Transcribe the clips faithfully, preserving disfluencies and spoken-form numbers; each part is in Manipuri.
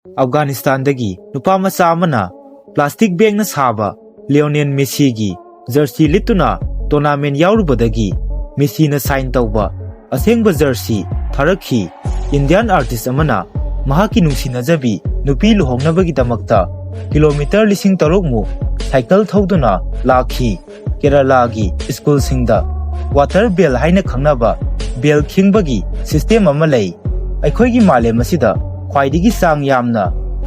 ꯑꯐꯒꯥꯅꯤꯁꯇꯥꯟꯗꯒꯤ ꯅꯨꯄꯥ ꯃꯆꯥ ꯑꯃꯅ ꯄ꯭ꯂꯥꯁꯇꯤꯛ ꯕꯦꯒꯅ ꯁꯥꯕ ꯂꯤꯑꯣꯅꯦꯜ ꯃꯦꯁꯤꯒꯤ ꯖꯔꯁꯤ ꯂꯤꯠꯇꯨꯅ ꯇꯣꯔꯅꯥꯃꯦꯟ ꯌꯥꯎꯔꯨꯕꯗꯒꯤ ꯃꯦꯁꯤꯅ ꯁꯥꯏꯟ ꯇꯧꯕ ꯑꯁꯦꯡꯕ ꯖꯔꯁꯤ ꯊꯥꯔꯛꯈꯤ꯫ ꯏꯟꯗꯤꯌꯥꯟ ꯑꯥꯔꯇꯤꯁ ꯑꯃꯅ ꯃꯍꯥꯛꯀꯤ ꯅꯨꯡꯁꯤꯅꯖꯕꯤ ꯅꯨꯄꯤ ꯂꯨꯍꯣꯡꯅꯕꯒꯤꯗꯃꯛꯇ ꯀꯤꯂꯣꯃꯤꯇꯔ ꯂꯤꯁꯤꯡ ꯇꯔꯨꯛ ꯃꯨꯛ ꯁꯥꯏꯀꯜ ꯊꯧꯗꯨꯅ ꯂꯥꯛꯈꯤ꯫ ꯀꯦꯔꯂꯥꯒꯤ ꯁ꯭ꯀꯨꯜꯁꯤꯡꯗ ꯋꯥꯇꯔ ꯕꯦꯜ ꯍꯥꯏꯅ ꯈꯪꯅꯕ ꯕꯦꯜ ꯈꯤꯡꯕꯒꯤ ꯁꯤꯁꯇꯦꯝ ꯑꯃ ꯂꯩ꯫ ꯑꯩꯈꯣꯏꯒꯤ ꯃꯥꯂꯦꯝ ꯑꯁꯤꯗ ꯈ꯭ꯋꯥꯏꯗꯒꯤ ꯆꯥꯡ ꯌꯥꯝꯅ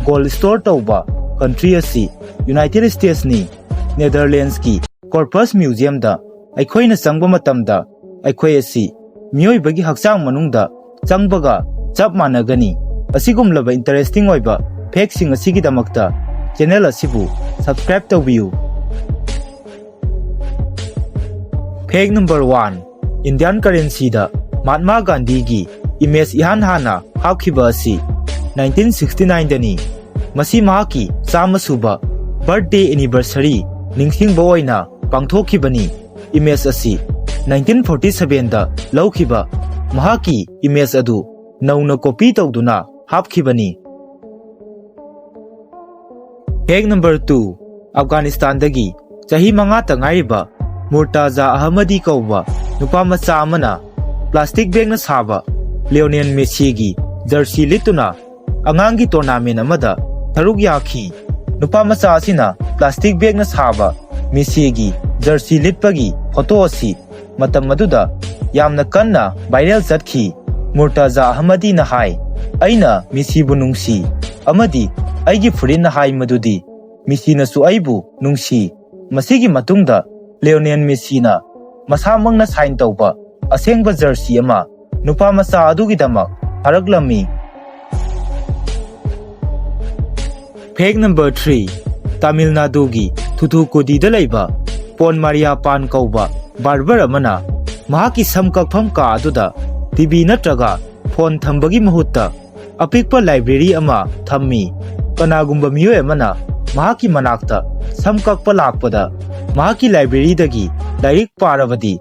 ꯒꯣꯜ ꯁ꯭ꯇꯣꯔ ꯇꯧꯕ ꯀꯟꯇ꯭ꯔꯤ ꯑꯁꯤ ꯌꯨꯅꯥꯏꯇꯦꯗ ꯁ꯭ꯇꯦꯠꯁꯅꯤ꯫ ꯅꯦꯗꯔꯂꯦꯟꯁꯀꯤ ꯀꯣꯔꯄꯁ ꯃ꯭ꯌꯨꯖꯤꯌꯝꯗ ꯑꯩꯈꯣꯏꯅ ꯆꯪꯕ ꯃꯇꯝꯗ ꯑꯩꯈꯣꯏ ꯑꯁꯤ ꯃꯤꯑꯣꯏꯕꯒꯤ ꯍꯛꯆꯥꯡ ꯃꯅꯨꯡꯗ ꯆꯪꯕꯒ ꯆꯞ ꯃꯥꯟꯅꯒꯅꯤ꯫ ꯑꯁꯤꯒꯨꯝꯂꯕ ꯏꯟꯇꯔꯦꯁꯇꯤꯡ ꯑꯣꯏꯕ ꯐꯦꯛꯁꯤꯡ ꯑꯁꯤꯒꯤꯗꯃꯛꯇ ꯆꯦꯅꯦꯜ ꯑꯁꯤꯕꯨ ꯁꯕꯁꯀ꯭ꯔꯥꯏꯕ ꯇꯧꯕꯤꯌꯨ꯫ ꯐꯦꯛ ꯅꯝꯕꯔ ꯋꯥꯟ, ꯏꯟꯗꯤꯌꯥꯟ ꯀꯔꯦꯟꯁꯤꯗ ꯃꯍꯥꯠꯃꯥ ꯒꯥꯟꯙꯤꯒꯤ ꯏꯃꯦꯖ ꯏꯍꯥꯟ ꯍꯥꯟꯅ ꯍꯥꯞꯈꯤꯕ ꯑꯁꯤ ꯅꯥꯏꯟꯇꯤꯟ ꯁꯤꯛꯁꯇꯤ ꯅꯥꯏꯟꯗꯅꯤ꯫ ꯃꯁꯤ ꯃꯍꯥꯛꯀꯤ ꯆꯥꯝꯃ ꯁꯨꯕ ꯕꯔꯊꯗꯦ ꯑꯦꯅꯤꯚꯔꯁꯔꯤ ꯅꯤꯡꯁꯤꯡꯕ ꯑꯣꯏꯅ ꯄꯥꯡꯊꯣꯛꯈꯤꯕꯅꯤ꯫ ꯏꯃꯦꯖ ꯑꯁꯤ ꯅꯥꯏꯟꯇꯤꯟ ꯐꯣꯔꯇꯤ ꯁꯚꯦꯟꯗ ꯂꯧꯈꯤꯕ ꯃꯍꯥꯛꯀꯤ ꯏꯃꯦꯖ ꯑꯗꯨ ꯅꯧꯅ ꯀꯣꯄꯤ ꯇꯧꯗꯨꯅ ꯍꯥꯞꯈꯤꯕꯅꯤ꯫ ꯐꯦꯛ ꯅꯝꯕꯔ ꯇꯨ, ꯑꯐꯒꯥꯅꯤꯁꯇꯥꯟꯗꯒꯤ ꯆꯍꯤ ꯃꯉꯥꯇ ꯉꯥꯏꯔꯤꯕ ꯃꯨꯔꯇꯥꯖꯥ ꯑꯍꯃꯗꯤ ꯀꯧꯕ ꯅꯨꯄꯥ ꯃꯆꯥ ꯑꯃꯅ ꯄ꯭ꯂꯥꯁꯇꯤꯛ ꯕꯦꯒꯅ ꯁꯥꯕ ꯂꯤꯑꯣꯅꯦꯜ ꯃꯦꯁꯤꯒꯤ ꯖꯔꯁꯤ ꯂꯤꯠꯇꯨꯅ ꯑꯉꯥꯡꯒꯤ ꯇꯣꯔꯅꯥꯃꯦꯟ ꯑꯃꯗ ꯁꯔꯨꯛ ꯌꯥꯈꯤ꯫ ꯅꯨꯄꯥ ꯃꯆꯥ ꯑꯁꯤꯅ ꯄ꯭ꯂꯥꯁꯇꯤꯛ ꯕꯦꯒꯅ ꯁꯥꯕ ꯃꯦꯁꯤꯒꯤ ꯖꯔꯁꯤ ꯂꯤꯠꯄꯒꯤ ꯐꯣꯇꯣ ꯑꯁꯤ ꯃꯇꯝ ꯑꯗꯨꯗ ꯌꯥꯝꯅ ꯀꯟꯅ ꯚꯥꯏꯔꯦꯜ ꯆꯠꯈꯤ꯫ ꯃꯨꯔꯇꯥꯖꯥ ꯑꯍꯃꯗꯤꯅ ꯍꯥꯏ, "ꯑꯩꯅ ꯃꯦꯁꯤꯕꯨ ꯅꯨꯡꯁꯤ ꯑꯃꯗꯤ ꯑꯩꯒꯤ ꯐꯨꯔꯤꯠꯅ ꯍꯥꯏ ꯃꯗꯨꯗꯤ ꯃꯦꯁꯤꯅꯁꯨ ꯑꯩꯕꯨ ꯅꯨꯡꯁꯤ꯫ ꯃꯁꯤꯒꯤ ꯃꯇꯨꯡꯗ ꯂꯤꯑꯣꯅꯦꯜ ꯃꯦꯁꯤꯅ ꯃꯁꯥꯃꯛꯅ ꯁꯥꯏꯟ ꯇꯧꯕ ꯑꯁꯦꯡꯕ ꯖꯔꯁꯤ ꯑꯃ ꯅꯨꯄꯥ ꯃꯆꯥ ꯑꯗꯨꯒꯤꯗꯃꯛ ꯊꯥꯔꯛꯂꯝꯃꯤ"꯫ ꯐꯦꯛ ꯅꯝꯕꯔ ꯊ꯭ꯔꯤ, ꯇꯥꯃꯤꯜ ꯅꯥꯗꯨꯒꯤ ꯊꯨꯊꯨꯀꯨꯗꯤꯗ ꯂꯩꯕ ꯄꯣꯟ ꯃꯥꯔꯤꯌꯥ ꯄꯥꯟ ꯀꯧꯕ ꯕꯥꯔꯕꯔ ꯑꯃꯅ ꯃꯍꯥꯛꯀꯤ ꯁꯝ ꯀꯛꯐꯝ ꯀꯥ ꯑꯗꯨꯗ ꯇꯤꯚꯤ ꯅꯠꯇ꯭ꯔꯒ ꯐꯣꯟ ꯊꯝꯕꯒꯤ ꯃꯍꯨꯠꯇ ꯑꯄꯤꯛꯄ ꯂꯥꯏꯕ꯭ꯔꯦꯔꯤ ꯑꯃ ꯊꯝꯃꯤ꯫ ꯀꯅꯥꯒꯨꯝꯕ ꯃꯤꯑꯣꯏ ꯑꯃꯅ ꯃꯍꯥꯛꯀꯤ ꯃꯅꯥꯛꯇ ꯁꯝ ꯀꯛꯄ ꯂꯥꯛꯄꯗ ꯃꯍꯥꯛꯀꯤ ꯂꯥꯏꯕ꯭ꯔꯦꯔꯤꯗꯒꯤ ꯂꯥꯏꯔꯤꯛ ꯄꯥꯔꯕꯗꯤ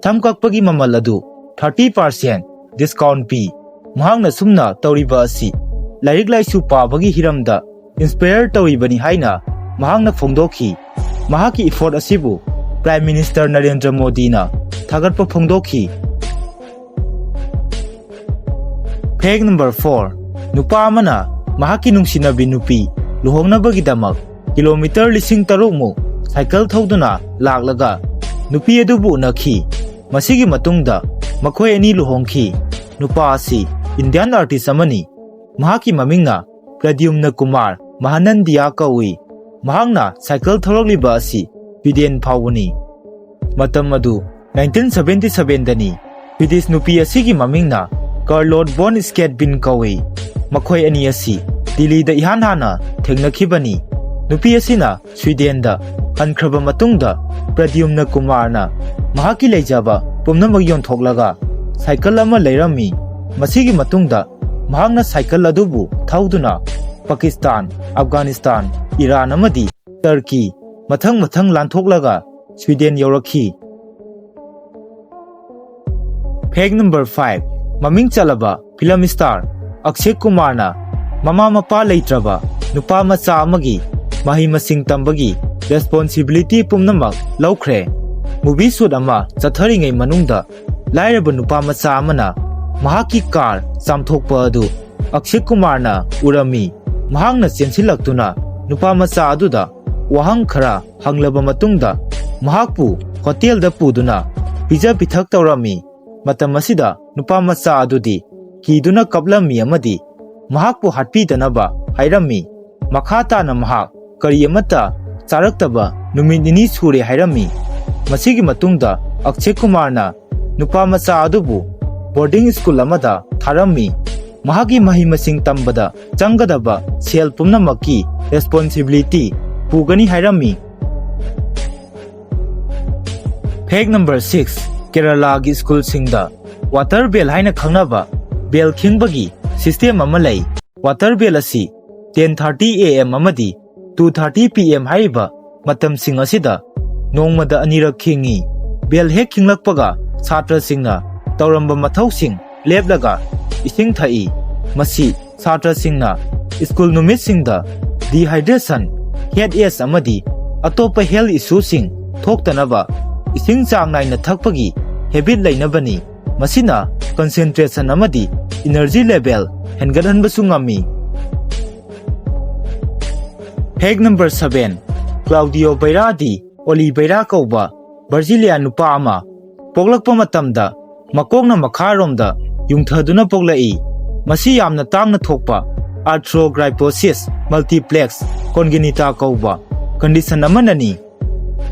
ꯁꯝ ꯀꯛꯄꯒꯤ ꯃꯃꯜ ꯑꯗꯨ ꯊꯥꯔꯇꯤ ꯄꯥꯔꯁꯦꯟ ꯗꯤꯁꯀꯥꯎꯟ ꯄꯤ꯫ ꯃꯍꯥꯛꯅ ꯁꯨꯝꯅ ꯇꯧꯔꯤꯕ ꯑꯁꯤ ꯂꯥꯏꯔꯤꯛ ꯂꯥꯏꯁꯨ ꯄꯥꯕꯒꯤ ꯍꯤꯔꯝꯗ inspire ꯇꯧꯔꯤꯕꯅꯤ ꯍꯥꯏꯅ ꯃꯍꯥꯛꯅ ꯐꯣꯡꯗꯣꯛꯈꯤ꯫ ꯃꯍꯥꯛꯀꯤ effort ꯑꯁꯤꯕꯨ Prime Minister ꯅꯔꯦꯟꯗ꯭ꯔ ꯃꯣꯗꯤꯅ ꯊꯥꯒꯠꯄ ꯐꯣꯡꯗꯣꯛꯈꯤ꯫ Fact number four, ꯅꯨꯄꯥ ꯑꯃꯅ ꯃꯍꯥꯛꯀꯤ ꯅꯨꯡꯁꯤꯅꯕꯤ ꯅꯨꯄꯤ ꯂꯨꯍꯣꯡꯅꯕꯒꯤꯗꯃꯛ ꯀꯤꯂꯣꯃꯤꯇꯔ ꯂꯤꯁꯤꯡ ꯇꯔꯨꯛ ꯃꯨꯛ ꯁꯥꯏꯀꯜ ꯊꯧꯗꯨꯅ ꯂꯥꯛꯂꯒ ꯅꯨꯄꯤ ꯑꯗꯨꯕꯨ ꯎꯅꯈꯤ꯫ ꯃꯁꯤꯒꯤ ꯃꯇꯨꯡꯗ ꯃꯈꯣꯏ ꯑꯅꯤ ꯂꯨꯍꯣꯡꯈꯤ꯫ ꯅꯨꯄꯥ ꯑꯁꯤ Indian artist ꯑꯃꯅꯤ꯫ ꯃꯍꯥꯛꯀꯤ ꯃꯃꯤꯡꯅ ꯄ꯭ꯔꯗ꯭ꯌꯨꯝꯅ ꯀꯨꯃꯥꯔ ꯃꯍꯥꯅꯟꯗꯤꯌꯥ ꯀꯧꯏ꯫ ꯃꯍꯥꯛꯅ ꯁꯥꯏꯀꯜ ꯊꯧꯔꯛꯂꯤꯕ ꯑꯁꯤ ꯁ꯭ꯋꯤꯗꯦꯟ ꯐꯥꯎꯕꯅꯤ꯫ ꯃꯇꯝ ꯑꯗꯨ ꯅꯥꯏꯟꯇꯤꯟ ꯁꯚꯦꯟꯇꯤ ꯁꯚꯦꯟꯗꯅꯤ꯫ ꯁ꯭ꯋꯤꯗꯤꯁ ꯅꯨꯄꯤ ꯑꯁꯤꯒꯤ ꯃꯃꯤꯡꯅ ꯀꯥꯔꯂꯣꯠ ꯕꯣꯟ ꯁ꯭ꯀꯦꯠꯕꯤꯟ ꯀꯧꯏ꯫ ꯃꯈꯣꯏ ꯑꯅꯤ ꯑꯁꯤ ꯗꯤꯜꯂꯤꯗ ꯏꯍꯥꯟ ꯍꯥꯟꯅ ꯊꯦꯡꯅꯈꯤꯕꯅꯤ꯫ ꯅꯨꯄꯤ ꯑꯁꯤꯅ ꯁ꯭ꯋꯤꯗꯦꯟꯗ ꯍꯟꯈ꯭ꯔꯕ ꯃꯇꯨꯡꯗ ꯄ꯭ꯔꯗ꯭ꯌꯨꯝꯅ ꯀꯨꯃꯥꯔꯅ ꯃꯍꯥꯛꯀꯤ ꯂꯩꯖꯕ ꯄꯨꯝꯅꯃꯛ ꯌꯣꯟꯊꯣꯛꯂꯒ ꯁꯥꯏꯀꯜ ꯑꯃ ꯂꯩꯔꯝꯃꯤ꯫ ꯃꯁꯤꯒꯤ ꯃꯇꯨꯡꯗ ꯃꯍꯥꯛꯅ ꯁꯥꯏꯀꯜ ꯑꯗꯨꯕꯨ ꯊꯧꯗꯨꯅ ꯄꯥꯀꯤꯁꯇꯥꯟ, ꯑꯐꯒꯥꯅꯤꯁꯇꯥꯟ, ꯏꯔꯥꯟ ꯑꯃꯗꯤ ꯇꯔꯀꯤ ꯃꯊꯪ ꯃꯊꯪ ꯂꯥꯟꯊꯣꯛꯂꯒ ꯁ꯭ꯋꯤꯗꯦꯟ ꯌꯧꯔꯛꯈꯤ꯫ Fact number five, ꯃꯃꯤꯡ ꯆꯠꯂꯕ film star ꯑꯛꯁꯦ ꯀꯨꯃꯥꯔꯅ ꯃꯃꯥ ꯃꯄꯥ ꯂꯩꯇ꯭ꯔꯕ ꯅꯨꯄꯥ ꯃꯆꯥ ꯑꯃꯒꯤ ꯃꯍꯩ ꯃꯁꯤꯡ ꯇꯝꯕꯒꯤ responsibility ꯄꯨꯝꯅꯃꯛ ꯂꯧꯈ꯭ꯔꯦ꯫ Movie shoot ꯑꯃ ꯆꯠꯊꯔꯤꯉꯩ ꯃꯅꯨꯡꯗ ꯂꯥꯏꯔꯕ ꯅꯨꯄꯥ ꯃꯆꯥ ꯑꯃꯅ ꯃꯍꯥꯛꯀꯤ car ꯆꯥꯝꯊꯣꯛꯄ ꯑꯗꯨ ꯑꯛꯁꯦ ꯀꯨꯃꯥꯔꯅ ꯎꯔꯝꯃꯤ꯫ ꯃꯍꯥꯛꯅ ꯆꯦꯟꯁꯤꯜꯂꯛꯇꯨꯅ ꯅꯨꯄꯥ ꯃꯆꯥ ꯑꯗꯨꯗ ꯋꯥꯍꯪ ꯈꯔ ꯍꯪꯂꯕ ꯃꯇꯨꯡꯗ ꯃꯍꯥꯛꯄꯨ ꯍꯣꯇꯦꯜꯗ ꯄꯨꯗꯨꯅ ꯄꯤꯖ ꯄꯤꯊꯛ ꯇꯧꯔꯝꯃꯤ꯫ ꯃꯇꯝ ꯑꯁꯤꯗ ꯅꯨꯄꯥ ꯃꯆꯥ ꯑꯗꯨꯗꯤ ꯀꯤꯗꯨꯅ ꯀꯞꯂꯝꯃꯤ ꯑꯃꯗꯤ ꯃꯍꯥꯛꯄꯨ ꯍꯥꯠꯄꯤꯗꯅꯕ ꯍꯥꯏꯔꯝꯃꯤ꯫ ꯃꯈꯥ ꯇꯥꯅ ꯃꯍꯥꯛ ꯀꯔꯤ ꯑꯃꯠꯇ ꯆꯥꯔꯛꯇꯕ ꯅꯨꯃꯤꯠ ꯅꯤꯅꯤ ꯁꯨꯔꯦ ꯍꯥꯏꯔꯝꯃꯤ꯫ ꯃꯁꯤꯒꯤ ꯃꯇꯨꯡꯗ ꯑꯛꯁꯦ ꯀꯨꯃꯥꯔꯅ ꯅꯨꯄꯥ ꯃꯆꯥ ꯑꯗꯨꯕꯨ boarding school ꯑꯃꯗ ꯊꯥꯔꯝꯃꯤ꯫ ꯃꯍꯥꯛꯀꯤ ꯃꯍꯩ ꯃꯁꯤꯡ ꯇꯝꯕꯗ ꯆꯪꯒꯗꯕ ꯁꯦꯜ ꯄꯨꯝꯅꯃꯛꯀꯤ responsibility ꯄꯨꯒꯅꯤ ꯍꯥꯏꯔꯝꯃꯤ꯫ Fact number six, ꯀꯦꯔꯂꯥꯒꯤ ꯁ꯭ꯀꯨꯜꯁꯤꯡꯗ water bell ꯍꯥꯏꯅ ꯈꯪꯅꯕ bell ꯈꯤꯡꯕꯒꯤ system ꯑꯃ ꯂꯩ꯫ Water bell ꯑꯁꯤ ten thirty A M ꯑꯃꯗꯤ two thirty P M ꯍꯥꯏꯔꯤꯕ ꯃꯇꯝꯁꯤꯡ ꯑꯁꯤꯗ ꯅꯣꯡꯃꯗ ꯑꯅꯤꯔꯛ ꯈꯤꯡꯏ꯫ Bell ꯍꯦꯛ ꯈꯤꯡꯂꯛꯄꯒ ꯁꯥꯇ꯭ꯔꯁꯤꯡꯅ ꯇꯧꯔꯝꯕ ꯃꯊꯧꯁꯤꯡ ꯂꯦꯞꯂꯒ ꯏꯁꯤꯡ ꯊꯛꯏ꯫ ꯃꯁꯤ ꯁꯥꯇ꯭ꯔꯁꯤꯡꯅ ꯁ꯭ꯀꯨꯜ ꯅꯨꯃꯤꯠꯁꯤꯡꯗ dehydration, headache ꯑꯃꯗꯤ ꯑꯇꯣꯞꯄ health issueꯁꯤꯡ ꯊꯣꯛꯇꯅꯕ ꯏꯁꯤꯡ ꯆꯥꯡ ꯅꯥꯏꯅ ꯊꯛꯄꯒꯤ habit ꯂꯩꯅꯕꯅꯤ꯫ ꯃꯁꯤꯅ concentration ꯑꯃꯗꯤ energy level ꯍꯦꯟꯒꯠꯍꯟꯕꯁꯨ ꯉꯝꯃꯤ꯫ Fact number seven, Claudio Bairra de Oliveira ꯀꯧꯕ Brazilian ꯅꯨꯄꯥ ꯑꯃ ꯄꯣꯛꯂꯛꯄ ꯃꯇꯝꯗ ꯃꯀꯣꯛꯅ ꯃꯈꯥꯔꯣꯝꯗ ꯌꯨꯡꯊꯗꯨꯅ ꯄꯣꯛꯂꯛꯏ꯫ ꯃꯁꯤ ꯌꯥꯝꯅ ꯇꯥꯡꯅ ꯊꯣꯛꯄ arthrogryposis multiplex congenita ꯀꯧꯕ condition ꯑꯃꯅꯅꯤ꯫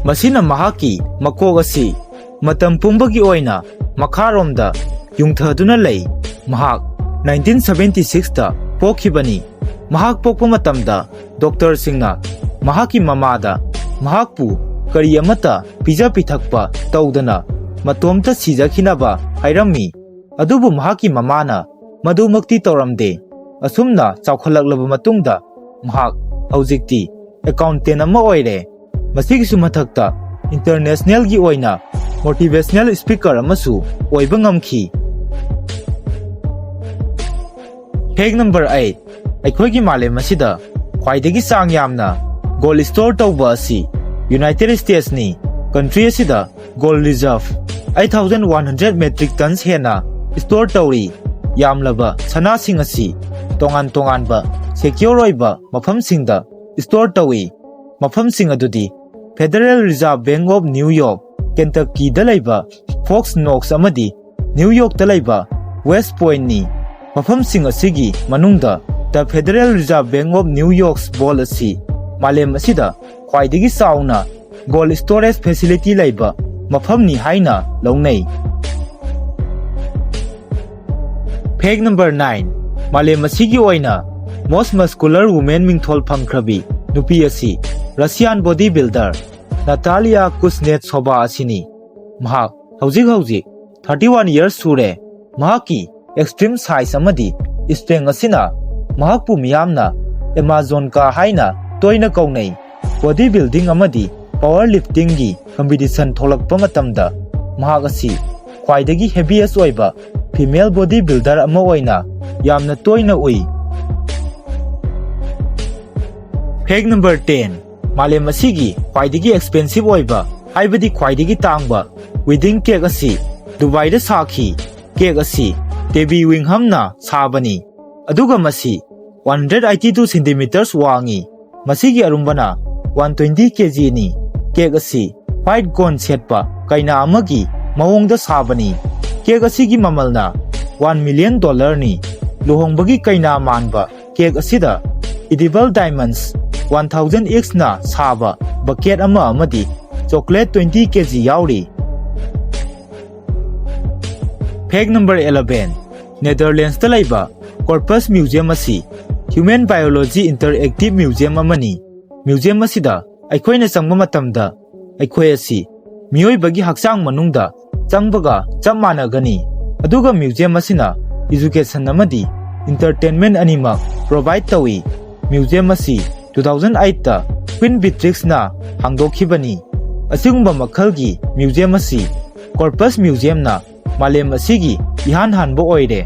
ꯃꯁꯤꯅ ꯃꯍꯥꯛꯀꯤ ꯃꯀꯣꯛ ꯑꯁꯤ ꯃꯇꯝ ꯄꯨꯝꯕꯒꯤ ꯑꯣꯏꯅ ꯃꯈꯥꯔꯣꯝꯗ ꯌꯨꯡꯊꯗꯨꯅ ꯂꯩ꯫ ꯃꯍꯥꯛ nineteen seventy sixꯇ ꯄꯣꯛꯈꯤꯕꯅꯤ꯫ ꯃꯍꯥꯛ ꯄꯣꯛꯄ ꯃꯇꯝꯗ ꯗꯣꯛꯇꯔꯁꯤꯡꯅ ꯃꯍꯥꯛꯀꯤ ꯃꯃꯥꯗ ꯃꯍꯥꯛꯄꯨ ꯀꯔꯤ ꯑꯃꯠꯇ ꯄꯤꯖ ꯄꯤꯊꯛꯄ ꯇꯧꯗꯅ ꯃꯇꯣꯝꯇ ꯁꯤꯖꯈꯤꯅꯕ ꯍꯥꯏꯔꯝꯃꯤ꯫ ꯑꯗꯨꯕꯨ ꯃꯍꯥꯛꯀꯤ ꯃꯃꯥꯅ ꯃꯗꯨꯃꯛꯇꯤ ꯇꯧꯔꯝꯗꯦ꯫ ꯑꯁꯨꯝꯅ ꯆꯥꯎꯈꯠꯂꯛꯂꯕ ꯃꯇꯨꯡꯗ ꯃꯍꯥꯛ ꯍꯧꯖꯤꯛꯇꯤ accountant ꯑꯃ ꯑꯣꯏꯔꯦ꯫ ꯃꯁꯤꯒꯤꯁꯨ ꯃꯊꯛꯇ internationalꯒꯤ ꯑꯣꯏꯅ motivational speaker ꯑꯃꯁꯨ ꯑꯣꯏꯕ ꯉꯝꯈꯤ꯫ Fact number eight, ꯑꯩꯈꯣꯏꯒꯤ ꯃꯥꯂꯦꯝ ꯑꯁꯤꯗ ꯈ꯭ꯋꯥꯏꯗꯒꯤ ꯆꯥꯡ ꯌꯥꯝꯅ gold store ꯇꯧꯕ ꯑꯁꯤ United Statesꯅꯤ꯫ Country ꯑꯁꯤꯗ gold reserve eight thousand one hundred metric tons ꯍꯦꯟꯅ store ꯇꯧꯔꯤ꯫ ꯌꯥꯝꯂꯕ ꯁꯅꯥꯁꯤꯡ ꯑꯁꯤ ꯇꯣꯉꯥꯟ ꯇꯣꯉꯥꯟꯕ secure ꯑꯣꯏꯕ ꯃꯐꯝꯁꯤꯡꯗ store ꯇꯧꯏ꯫ ꯃꯐꯝꯁꯤꯡ ꯑꯗꯨꯗꯤ Federal Reserve Bank of New York, Kentuckyꯗ ꯂꯩꯕ Fox Knox ꯑꯃꯗꯤ New Yorkꯇ ꯂꯩꯕ West Pointꯅꯤ꯫ ꯃꯐꯝꯁꯤꯡ ꯑꯁꯤꯒꯤ ꯃꯅꯨꯡꯗ The Federal Reserve Bank of New York's vault ꯑꯁꯤ ꯃꯥꯂꯦꯝ ꯑꯁꯤꯗ ꯈ꯭ꯋꯥꯏꯗꯒꯤ ꯆꯥꯎꯅ gold storage facility ꯂꯩꯕ ꯃꯐꯝꯅꯤ ꯍꯥꯏꯅ ꯂꯧꯅꯩ꯫ Fact number nine, ꯃꯥꯂꯦꯝ ꯑꯁꯤꯒꯤ ꯑꯣꯏꯅ most muscular woman ꯃꯤꯡꯊꯣꯜ ꯐꯪꯈ꯭ꯔꯕꯤ ꯅꯨꯄꯤ ꯑꯁꯤ Russian body builder Natalia Kuznetsova ꯑꯁꯤꯅꯤ꯫ ꯃꯍꯥꯛ ꯍꯧꯖꯤꯛ ꯍꯧꯖꯤꯛ thirty one years ꯁꯨꯔꯦ꯫ ꯃꯍꯥꯛꯀꯤ extreme size ꯑꯃꯗꯤ strength ꯑꯁꯤꯅ ꯃꯍꯥꯛꯄꯨ ꯃꯤꯌꯥꯝꯅ Amazonka ꯍꯥꯏꯅ ꯇꯣꯏꯅ ꯀꯧꯅꯩ꯫ Body building ꯑꯃꯗꯤ power liftingꯒꯤ competition ꯊꯣꯛꯂꯛꯄ ꯃꯇꯝꯗ ꯃꯍꯥꯛ ꯑꯁꯤ ꯈ꯭ꯋꯥꯏꯗꯒꯤ heaviest ꯑꯣꯏꯕ female body builder ꯑꯃ ꯑꯣꯏꯅ ꯌꯥꯝꯅ ꯇꯣꯏꯅ ꯎꯏ꯫ Fact number ten, ꯃꯥꯂꯦꯝ ꯑꯁꯤꯒꯤ ꯈ꯭ꯋꯥꯏꯗꯒꯤ expensive ꯑꯣꯏꯕ, ꯍꯥꯏꯕꯗꯤ ꯈ꯭ꯋꯥꯏꯗꯒꯤ ꯇꯥꯡꯕ wedding cake ꯑꯁꯤ ꯗꯨꯕꯥꯏꯗ ꯁꯥꯈꯤ꯫ Cake ꯑꯁꯤ ꯇꯦꯕꯤ ꯋꯤꯡꯍꯝꯅ ꯁꯥꯕꯅꯤ, ꯑꯗꯨꯒ ꯃꯁꯤ one hundred eighty two centimeters ꯋꯥꯡꯉꯤ꯫ ꯃꯁꯤꯒꯤ ꯑꯔꯨꯝꯕꯅ one twenty kg ꯅꯤ꯫ Cake ꯑꯁꯤ white gown ꯁꯦꯠꯄ ꯀꯩꯅꯥ ꯑꯃꯒꯤ ꯃꯑꯣꯡꯗ ꯁꯥꯕꯅꯤ꯫ Cake ꯑꯁꯤꯒꯤ ꯃꯃꯜꯅ one million dollar ꯅꯤ꯫ ꯂꯨꯍꯣꯡꯕꯒꯤ ꯀꯩꯅꯥ ꯃꯥꯟꯕ cake ꯑꯁꯤꯗ edible diamonds one thousand eggs ꯅ ꯁꯥꯕ bucket ꯑꯃ ꯑꯃꯗꯤ chocolate twenty kg ꯌꯥꯎꯔꯤ꯫ Fact number eleven, Netherlands ꯇ ꯂꯩꯕ Corpus Museum ꯑꯁꯤ human biology interactive museum ꯑꯃꯅꯤ꯫ Museum ꯑꯁꯤꯗ ꯑꯩꯈꯣꯏꯅ ꯆꯪꯕ ꯃꯇꯝꯗ ꯑꯩꯈꯣꯏ ꯑꯁꯤ ꯃꯤꯑꯣꯏꯕꯒꯤ ꯍꯛꯆꯥꯡ ꯃꯅꯨꯡꯗ ꯆꯪꯕꯒ ꯆꯞ ꯃꯥꯟꯅꯒꯅꯤ, ꯑꯗꯨꯒ museum ꯑꯁꯤꯅ education ꯑꯃꯗꯤ entertainment ꯑꯅꯤꯃꯛ provide ꯇꯧꯏ꯫ Museum ꯑꯁꯤ two thousand eight ꯇ Queen Beatrix ꯅ ꯍꯥꯡꯗꯣꯛꯈꯤꯕꯅꯤ꯫ ꯑꯁꯤꯒꯨꯝꯕ ꯃꯈꯜꯒꯤ museum ꯑꯁꯤ Corpus Museum ꯅ ꯃꯥꯂꯦꯝ ꯑꯁꯤꯒꯤ ꯏꯍꯥꯟ ꯍꯥꯟꯕ ꯑꯣꯏꯔꯦ꯫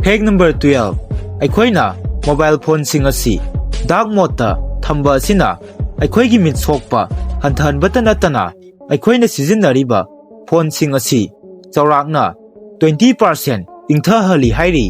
Fact number twelve, ꯑꯩꯈꯣꯏꯅ mobile phone ꯁꯤꯡ ꯑꯁꯤ dark mode ꯇ ꯊꯝꯕ ꯑꯁꯤꯅ ꯑꯩꯈꯣꯏꯒꯤ ꯃꯤꯠ ꯁꯣꯛꯄ ꯍꯟꯊꯍꯟꯕꯇ ꯅꯠꯇꯅ ꯑꯩꯈꯣꯏꯅ ꯁꯤꯖꯤꯟꯅꯔꯤꯕ phone ꯁꯤꯡ ꯑꯁꯤ ꯆꯥꯎꯔꯥꯛꯅ twenty percent ꯏꯪꯊꯍꯜꯂꯤ ꯍꯥꯏꯔꯤ꯫